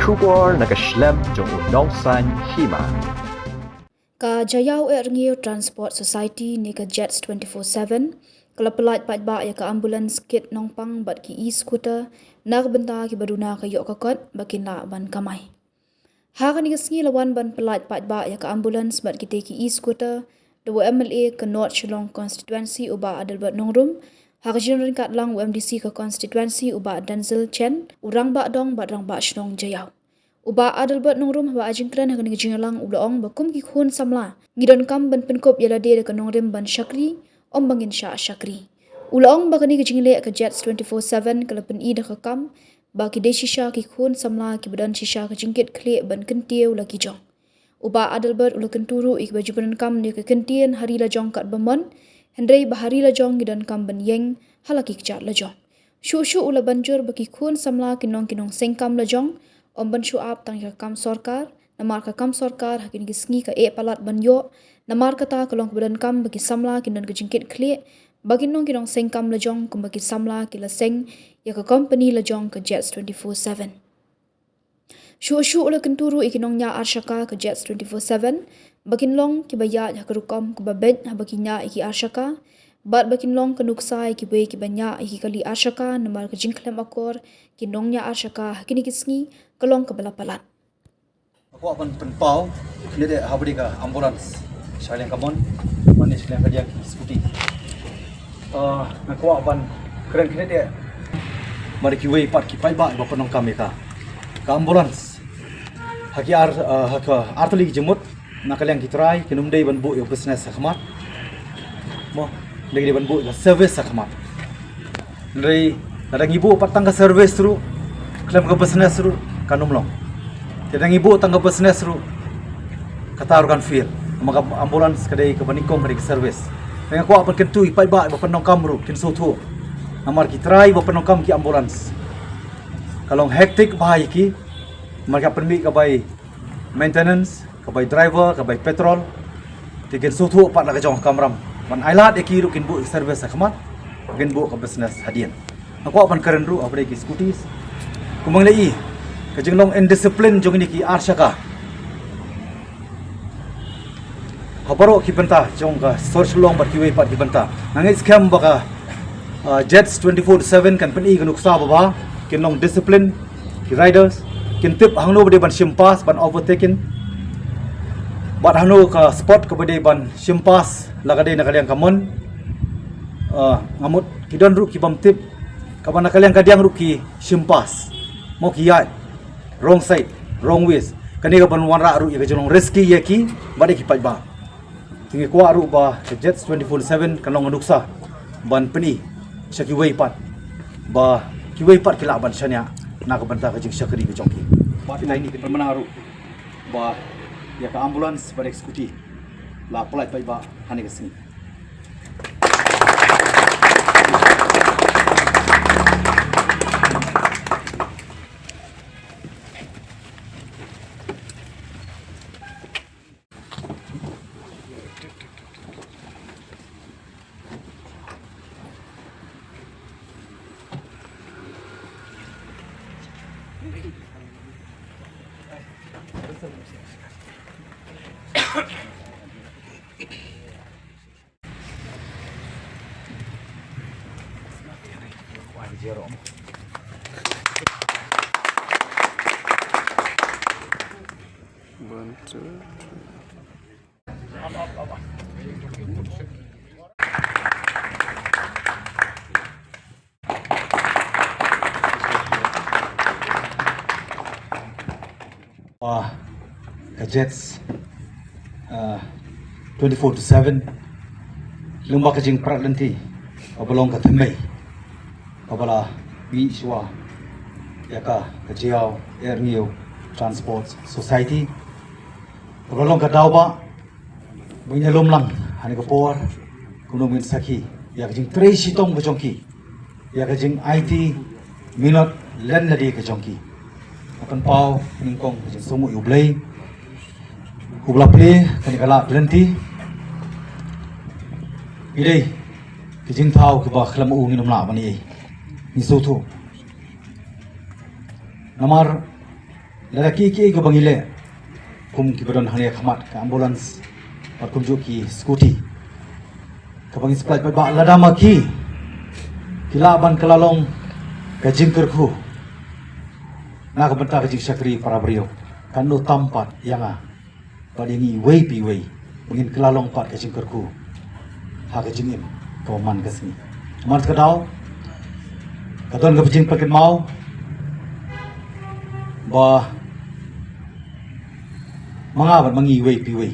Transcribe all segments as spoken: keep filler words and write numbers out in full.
Khubor na ka shlem jong u nongsan hima. Ka Jaïaw Ehrengiew Transport Society ne ka Jets twenty-four seven ka la pyllait paidbah ïa ka ambulance kit nongpang bad ki e-scooter na ka bynta kiba duna ka ïoh ka kot ba kin lah ban kamai. Ha kane ka sngi la wan ban pyllait paidbah ïa ka ambulance bad kite ki e-scooter da u M L A ka North Shillong Constituency u Bah Adelbert Nongrum, ha ka jingryngkat lang u M D C ka constituency u Bah Denzil Chen, u Rangbah Dong bad Rangbah Shnong Jaïaw. U Bah Adelbert Nongrum haba ai jingkren ha kane ka jingïalang u la ong ba kum ki khun samla ngi donkam ban pynkup ïa lade da ka nongrim ban shakri, ym ba ngin shah shakri. U la ong ba kane ka jingleh ka Jets twenty-four seven ka la pyni da ka kam ba ki dei shisha ki khun samla kiba don shisha ka jingkit khlieh ban kyntiew la ki jong. U Bah Adelbert u la kyntu ruh ïa kiba ju pyndonkam ïa ka kyntien ha ri la jong katba mon, hynrei ba ha ri la jong ngi donkam ban ïeng ha la ki kjat la jong. Shuh shuh u la ban jur ba ki khun samla kin long ki nongseng kam la jong, ym ban shu ap tang ïa ka kam sorkar, namar ka kam sorkar ha kine ki sngi ka eh palat ban ïoh, namar kata ka long kaba donkam ba ki samla kin don ka jingkit khlieh, ba kin long ki nongseng kam la jong kumba ki samla ki la seng ïa ka kompani la jong ka Jets twenty-four seven. Shuh shuh u la kyntu ruh ïa ki nongñiah arshaka ka Jets twenty-four seven ba kin long kiba ïaid ha ka rukom kaba beit haba ki ñiah ïa ki arshaka, bad ba kin long ka nuksa ïa kiwei kiba ñiah ïa ki kali arshaka namar ka jingkhlem akor ki nongñiah arshaka ha kine ki sngi ka long kaba la palat. Nga kwah ban pynpaw khyndiat ha kaba ïadei ka ambulance sha liang ka mon, mane sha liang ka diang scooty. Ah, nga kwah ban kren khyndiat bad kiwei pat ki paidbah ba pyndonkam ïa ka, ka ambulance. Ha ki ar, ah, ha ka ar tylli ki jingmut na ka liang ki trai kin ym dei ban buh ïa ka business ha khmat. Mo, dei ban buh ïa ka service ha khmat. Hynrei lada ngi buh pat tang ka service ruh khlem ka business ruh kan ym long. Te lada ngi buh tang ka business ruh kata ruh kan fail. Namar ka ambulance ka dei kaba nyngkong, ka dei ka service. Te nga kwah ban kyntu ïa ki paidbah ba pyndonkam ruh kin sngewthuh. Namar ki trai ba pyndonkam ki ambulance ka long hectic bha ïa ki. Namar ka pynmih ka bai maintenance, ka bai driver, ka bai petrol. Te kin sngewthuh pat la ka jong ka kamram ban ailad ïa ki ruh kin buh service ha khmat, kin buh ka business hadien. Nga kwah ban kren ruh ha kaba ïadei ki scooties. Kumba ngi la ïohi ka jinglong indiscipline jong kine ki arshaka ha baroh ki bynta jong ka sor Shillong bad kiwei pat ki bynta. Nga ngeit skhem ba ka, ah, Jets twenty-four seven kan pyni ka nuksa ba bha, kin long discipline ki riders, kin tip hangno ba dei ban shim pass ban overtaken, bad hangno ka spot kaba dei ban shim pass la ka dei na ka liang ka mon. Ah, nga mut ki don ruh ki bym tip, kaba na ka liang ka diang ruh ki shim pass, mo, ki ïaid wrong side, wrong ways. Kane ka ban wanrah ruh ïa ka jinglong risky ïa ki bad ïa ki paidbah. Te nga kwah ruh ba ka Jets twenty-four seven kan long ka nuksa ban pyni sha kiwei pat ba kiwei pat ki lah ban shaniah na ka bynta ka jingshakri ka jong ki. Bad ïa kine ki pynbna ruh ba ïa ka ambulance bad ïa ka scooty la pyllait paidbah ha kane ka sngi. One, two, three. Ah, ka Jets, ah, twenty-four to seven, lyngba ka jingpyrkhat lynti kaba long ka thymmei kaba la mih shuwa ïa ka, ka Jaïaw Ehrengiew Transport Society, kaba long ka daw ba ba ngin ïalum lang ha kane ka por, kumno ngin sakhi ïa ka jingtrei shitom ka jong ki, ïa ka jingaiti minot lem lade ka jong ki. Nga pynpaw nyngkong ka jingsngewnguh ïa U Blei uba la plie kane ka lad lynti. Ki dei ki jingthaw kiba khlem u ngin ym lah ban ïai, ngin sngewthuh. Namar Lada ki ki kaba ngi leh kum kiba don hangne ha khmat, ka ambulance bad kumjuh ki scooty, kaba ngi supply paidbah, lada ma ki ki lah ban kylla long ka jingkyrkhu na ka bynta ka jingshakri para briew, kan ym tam pat ïa nga bad ïa ngi iwei pa iwei ba ngin kylla long pat ka jingkyrkhu ha ka jingim kaba man ka sngi. Namar kata ka daw ka don kaba jingpynkynmaw ba ma nga bad ma ngi iwei pa iwei,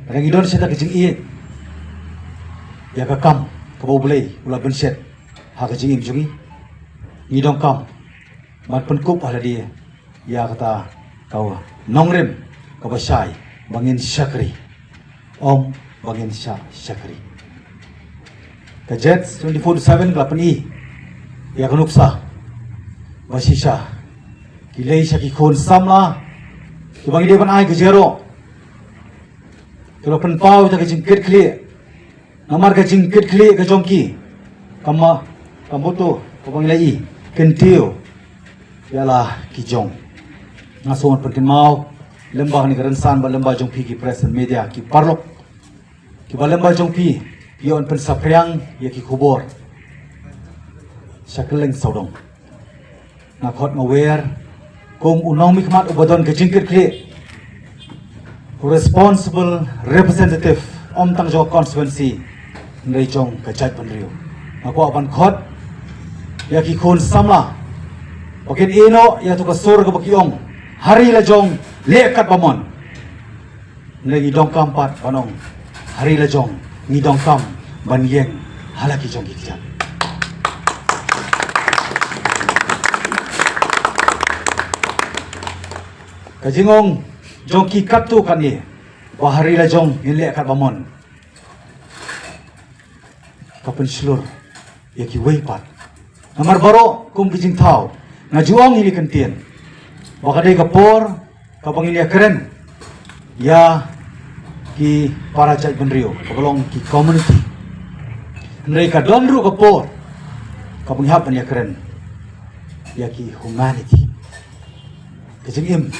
lada ngi don shisha ka jingïeit ïa ka kam kaba U Blei u la pynshet ha ka jingim jong ngi, ngi donkam ban pynkup ha lade ïa kata ka nongrim kaba shai ba ngin shakri, ym ba ngin shah shakri. Ka Jets twenty-four seven ka la pyni ïa ka nuksa ba shisha ki lei sha ki khun samla kiba ngi dei ban ai ka jingïaroh, ki la pynpaw ïa ka jingkitkhlieh. Namar ka jingkitkhlieh ka jong ki, kama, ka motto kaba ngi la ïohi, kyntiew ïa la ki jong. Nga sngew ban pynkynmaw lem bad kane ka rynsan bad lem bad jong phi ki press and media, ki paralok kiba lem bad jong phi, ïoh ban pynsaphriang ïa ki khubor sha kylleng sawdong. Nga khot nga wer kum u nongmihkhmat uba don ka jingkitkhlieh, u responsible representative, ym tang jong ka constituency, hynrei jong ka jaitbynriew. Nga kwah ban khot ïa ki khun samla ba kin ïehnoh ïa kato ka sur kaba ki ong, ha ri la jong leh katba mon. Hynrei ngi donkam pat ban ong, ha ri la jong ngi donkam ban ïeng ha la ki jong ki kjat. Ka jingong jong ki katto katne ba ha ri la jong ngin leh katba mon, ka pynshlur ïa kiwei pat. Namar baroh kum ki jingthaw, nga ju ong ïa kane ka ktien ba ka dei ka por kaba ngin ïakren ïa ki para jaitbynriew, kaba long ki community. Hynrei ka don ruh ka por kaba ngi hap ban ïakren ïa ki humanity, ka jingim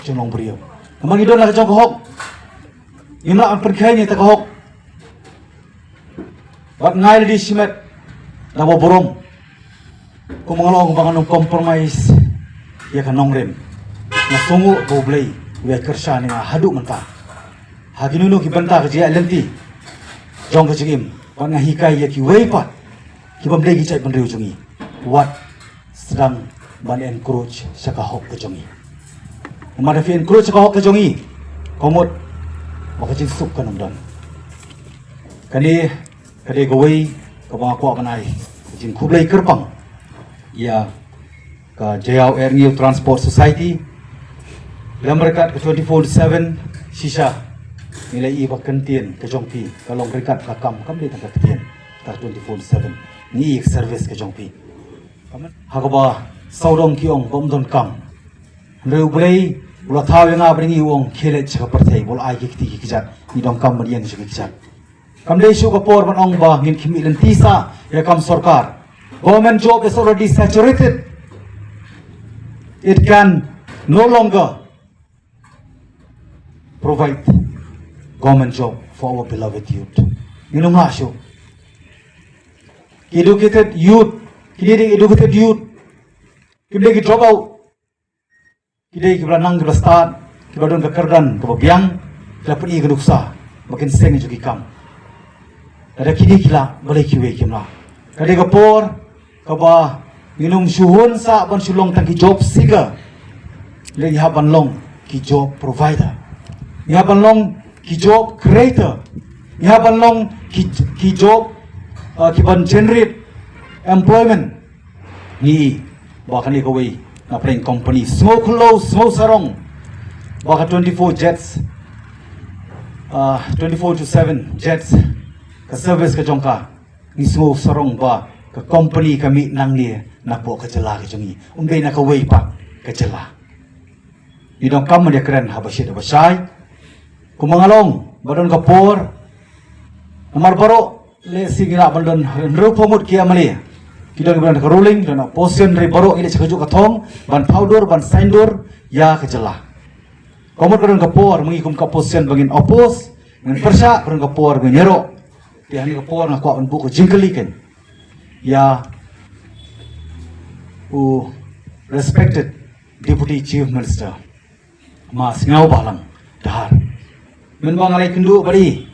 jong u nongbriew. Namar ngi don la ka jong ka hok, ngim lah ban pynkheiñ ïa kata ka hok. Wat ngai lade shimet da kaba burom. Kumba nga la ong ba ngan ym compromise ïa ka nongrim. Nga sngewnguh ba U Blei u ïai kyrshan ïa nga haduh mynta ha kino kino ki bynta ka jingïaid lynti jong ka jingim. Bad nga hikai ïa kiwei pat ki bym dei ki jaitbynriew jong ngi, wat sdang ban encroach sha ka hok ka jong ngi. Namar lada phi encroach sha ka hok ka jong ngi, ka mut ba ka jingsuk kan ym don. Kane ka dei kawei kaba nga kwah ban ai ka jingkhublei kyrpang ïa ka Jaïaw Ayrngiew Transport Society. Lem ryngkat ka twenty-four seven, shisha ngi la ïohi ba ka ktien ka jong phi ka long ryngkat ka kam, kam dei tang ka ktien, ka twenty-four seven. Ngi ïohi ka service ka jong phi. Ha kaba sawdong ki ong ba ym don kam, hynrei U Blei u la thaw ïa nga bad ïa ngi, u ong, khie leit sha ka pyrthei, bad ai ki kti ki kjat. Ngi donkam ban ïeng sha ki kjat. Kam dei shuh ka por ban ong ba ngin khmih lynti sah ïa ka kam sorkar. Government job is already saturated. It can no longer provide government job for our beloved youth. Ngin ym lah shuh. Ki educated youth, ki dei educated youth, kim dei ki drop out. Ki dei kiba la nang, kiba la stad, kiba don ka kyrdan kaba biang, ki la pyni ka nuksa ba kin seng ïa ki kam. Lada kine ki lah, balei kiwei kim lah? Ka dei ka por kaba ngin ym shu hun sah ban shu long tang ki job seeker. Ngi hap ban long ki job provider. Ngi hap ban long ki job creator. Ngi hap ban long ki, ki job, uh, ki ban generate employment. Ngi ba kane kawei na pdeng company. Sngew khlaw, sngew sarong ba ka twenty-four jets, uh, twenty-four to seven jets, ka service ka jong ka. Ngi sngew sarong ba ka company ka mih nangne napoh ka jylla ka jong ngi, ym dei na kawei pat ka jylla. Ngi donkam ban ïakren haba shit haba shai. Kumba nga la ong, ba don ka por, namar baroh lehse ngi lah ban don hynriewphew ngut ki M L A. Ki don, ki don ka ruling, ki don opposition, hynrei baroh ngi leit sha kajuh ka thong ban thaw dur, ban saiñdur ïa ka jylla. Ka mut ka don ka por ma ngi kum ka opposition ba ngin oppose, ngin pyrshah, ka don ka por ba ngin ïaroh. Te ha kane ka por nga kwah ban buh ka jingkylli keiñ ïa u respected Deputy Chief Minister, Ma Sniawbhalang Dhar. Mynba nga la ïakynduh bad i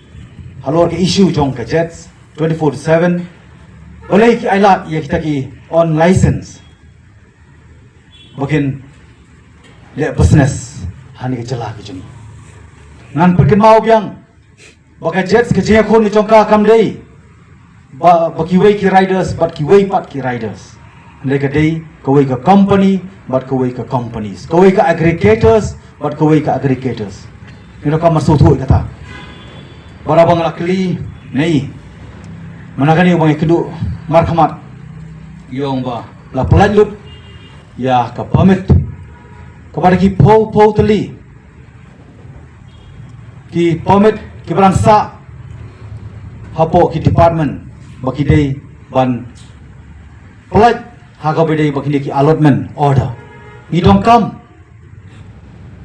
halor ka issue jong ka JATS twenty-four seven, balei ki ailad ïa kita ki unlicensed ba kin leh business ha kane ka jylla ka jong ngi. Ngan pynkynmaw biang ba ka JATS ka jingïakhun ka jong ka kam dei ba, ba kiwei ki riders bad kiwei pat ki riders. Hynrei ka dei kawei ka company bad kawei ka companies, kawei ka aggregators bad kawei ka aggregators. Ngi donkam ban sngewthuh ïa kata. Bad haba nga la kylli na i, mynta kane ba nga ïakynduh markhmat, i ong ba la pyllait lut ïa ka permit kaba da ki phew phew tylli ki permit kiba dang sah hapoh ki department ba ki dei ban pyllait ha kaba dei ba kine ki allotment order. Ngi donkam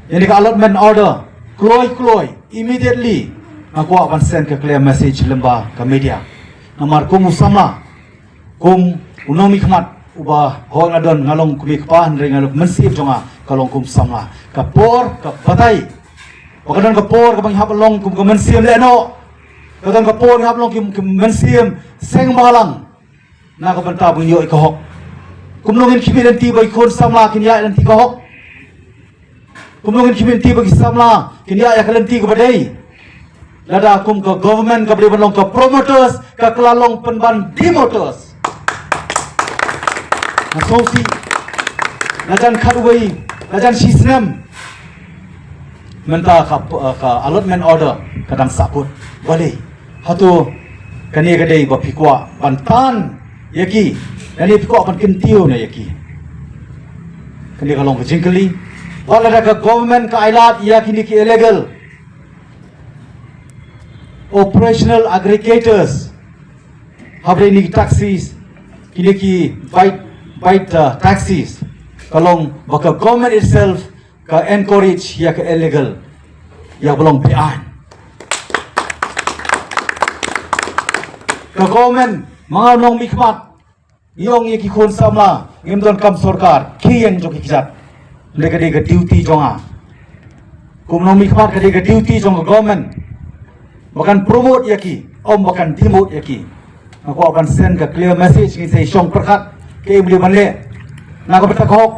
ïa kane ka allotment order kloi kloi, immediately. Nga kwah ban send ka clear message lyngba ka media. Namar kum u samla, kum u nongmihkhmat uba hooid nga don, nga long kum i kpa, hynrei nga long, ka mynsiem jong nga ka long kum samla. Ka por ka batai ba ka don ka por kaba ngi hap long kum ka mynsiem leh noh. Ka don ka por ngi hap long kum ka mynsiem seng bhalang na ka bynta ba ngin ïoh ïa ka hok. Kumno ngin khmih lynti ba ki khun samla kin ïaid lynti ka hok? Kumno ngin khmih lynti ba ki samla kin ïaid ïa ka lynti kaba dei? Lada kum ka government kaba dei ban long ka promoters ka kylla long pynban demotivate. Nga sngewsih, la jan khatwei, la jan shi snem mynta ka, ka allotment order ka dang sah kut. Balei? Hato kane ka dei ba phi kwah ban tan ïa ki? Kane phi kwah ban kyntiew na ïa ki? Kane ka long ka jingkylli. Bad lada ka government ka ailad ïa kine ki illegal operational aggregators, haba dei kine ki taxis, kine ki bike, bike, uh, taxis, ka long ba ka government itself ka encourage ïa ka illegal, ïa ka ba long beaiñ. Ka government, ma nga u nongmihkhmat, ngi ong ïa ki khun samla, ngim donkam sorkar, ki ïeng jong ki kjat. Hynrei ka dei ka duty jong nga kum u nongmihkhmat, ka dei ka duty jong ka government ba kan promote ïa ki, ym ba kan demote ïa ki. Nga kwah ban send ka clear message, ngin sa ïashong pyrkhat kaei ba dei ban leh na ka bynta ka hok,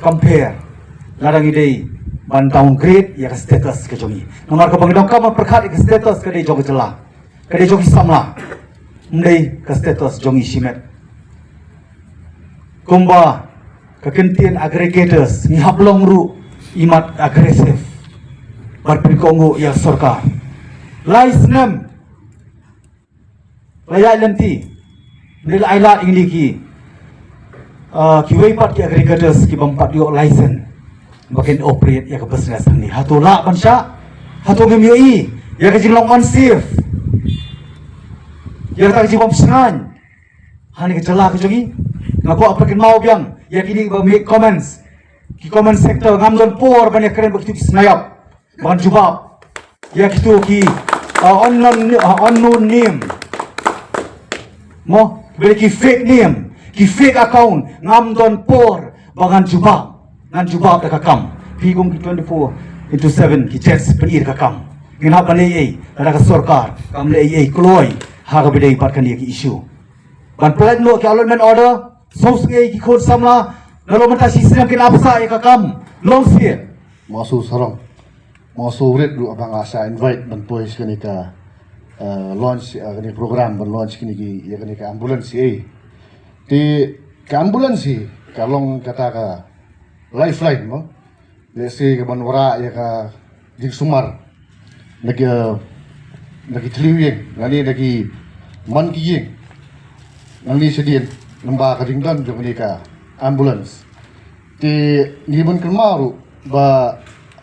compare lada ngi dei ban downgrade ïa ka status ka jong ngi. Namar kaba ngi donkam ban pyrkhat ïa ka status ka dei jong ka jylla, ka dei jong ki samla, ym dei ka status jong ngi shimet. Kumba ka kyntien aggregators, ngi hap long ruh imat aggressive bad pynkohnguh ïa sorkar. Lai snem la ïaid lynti, ngi la ailad ïa kine ki, ah, kiwei pat ki aggregators ki bym pat ïoh license ba kin operate ïa ka business hangne. Hato lah ban shah? Hato ngim ïohi ïa ka jinglong unsafe, ïa kata ka jingbym shngaiñ hangne ka jylla ka jong ngi? Nga kwah pynkynmaw biang ïa kine kiba make comments, ki comment sector, ngam don por ban ïakren bad kito ki snayap ban jubab ïa kito ki, uh, unknown, uh, unknown name. Mo, bad ki fake name, ki fake account, ngam don por ba ngan jubab, ngan jubab da ka kam. Phi kum ki twenty-four into seven ki JATS, phi da ka kam. Ngin hap ban leh ei ei, lada ka sorkar kam leh ei ei kloi ha kaba dei bad kane ka issue. Ban pyllait noh ki allotment order, sngewsih ei ki khun samla, nalor mynta shi snem kin ap sah ïa ka kam. Long sih. Masu sarong. Masu rit ruh ba nga sa invite ban poi sha kane ka, eh, launch, eh, kane program ban launch kane ki, ïa kane ka ambulance ei. Te ka ambulance ka long kata ka lifeline mo. Lehse ka ban wanrah ïa ka jingsumar na ki, na ki thliew ïing, lane na ki man ki ïing, nangne shadien, lyngba ka jingdon jong kane ka ambulance. Te ngi ban kynmaw ruh ba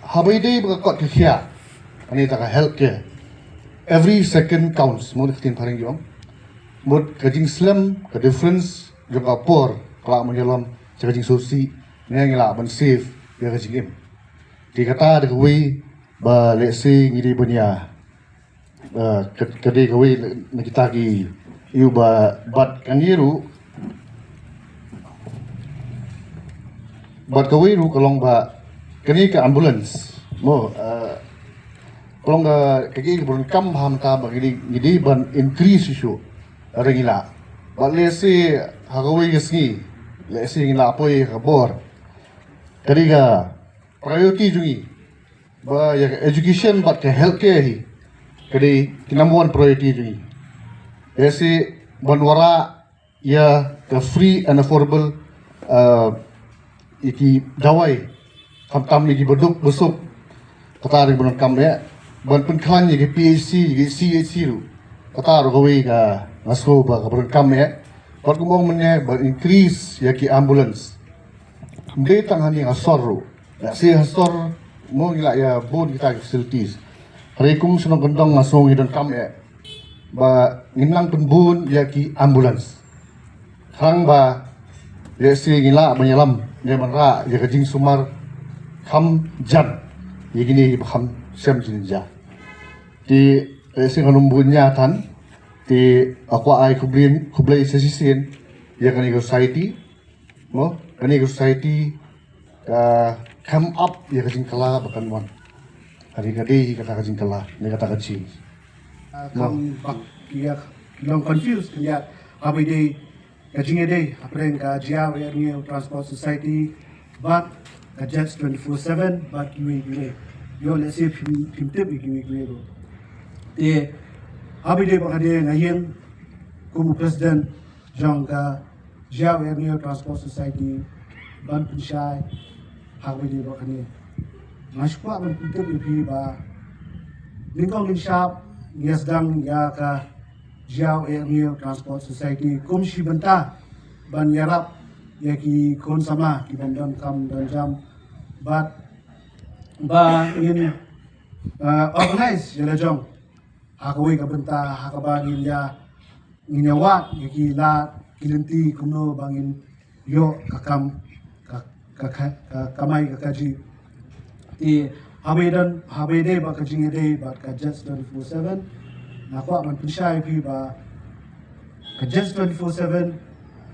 haba ïadei bad ka kot ka khiah, lane kata ka healthcare, every second counts, mut ka ktien phareng ki ong. Mut ka jingslem, ka difference, jong ka por, ka lah ban ïalam sha ka jingsngewsih, ne ngi lah ban save ïa ka jingim. Te kata da kawei ba lehse ngi dei ban ïa, eh, ka, ka dei kawei na kita ki ïa ba bad kane ruh, bad kawei ruh ka long ba kane ka ambulance mo, eh, ka long ka, ka ki ka bun kam ham ta ba ngi dei, ngi dei ban increase shuh. Ring ila. Bad lehse ha kawei ka sngi, lehse ngi la poi ha ka bor, ka dei ka priority jong ngi ba ïa ka education bad ka healthcare hi ka dei ki number one priority jong ngi. Lehse ban wanrah ïa ka free and affordable, uh, ïa ki dawai, khamtam ïa ki baduk basuk. Kata ruh ba donkam eh ban pynkhlaiñ ïa ki P H C, ïa ki C H C ruh. Kata ruh kawei ka nga sngew ba ka ba donkam eh. Bad kum ong mynne ban increase ïa ki ambulance. Ym dei tang hangne ha sor ruh, lehse ha sor mo ngi la ïa bun kita ki facilities. Hynrei kum shnong kyndong nga sngew ngi donkam eh ba ngin nang pynbun ïa ki ambulance. Khnang ba lehse ngi lah ban ïalam ne ban rah ïa ka jingsumar kham jan ïa kine ba kham shem jingjia. Te lehse ngan ym bun ïa than, te nga kwah ai khublei, khublei sa shisien ïa kane ka society. Mo, kane ka society ka come up ïa ka jingkylla ba kan wan. Hynrei ka dei kata ka jingkylla ne kata ka change. Ah, mo, kam bak ki ïa ki long confused ki ïa, haba ïadei ka jingïadei hapdeng ka Jaïaw Ïaid Rngiew Transport Society bad ka Jets twenty-four seven bad kiwei kiwei. Ïoh lehse phim, phim tip ïa kiwei kiwei ruh. Te haba ïadei bad kane nga ïeng kum u president jong ka Jaïaw Ïaid Rngiew Transport Society ban pynshai ha kaba ïadei bad kane. Nga shu kwah ban pyntip ïa phi ba nyngkong nyngshap ngi ïa sdang ïa ka Jaïaw Ïaid Rngiew Transport Society kum shi bynta ban ïarap ïa ki khun samla ki bym don kam don jam bad ba ngin, uh, organize ïa la jong ha kawei ka bynta ha kaba ngin ïa, ngin ïa wad ïa ki lad ki lynti kumno ba ngin ïoh ka kam ka, ka, ka, ka kamai ka kajih. Te haba ïadon, haba ïadei bad ka jingïadei bad ka Jets twenty-four seven, nga kwah ban pynshai ïa phi ba ka Jets twenty-four seven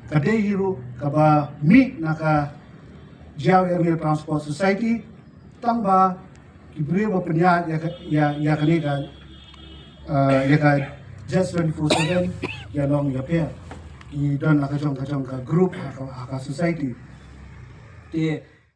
ka dei hi ruh kaba mih na ka Jaïaw Ïaid Rngiew Transport Society. Tang ba ki briew ba pynïaid ïa ka, ïa, ïa kane ka, eh, ïa ka Jets twenty-four seven ïa long ïa pher. Ki don la ka jong ka jong ka group ha ka, ha ka society. Te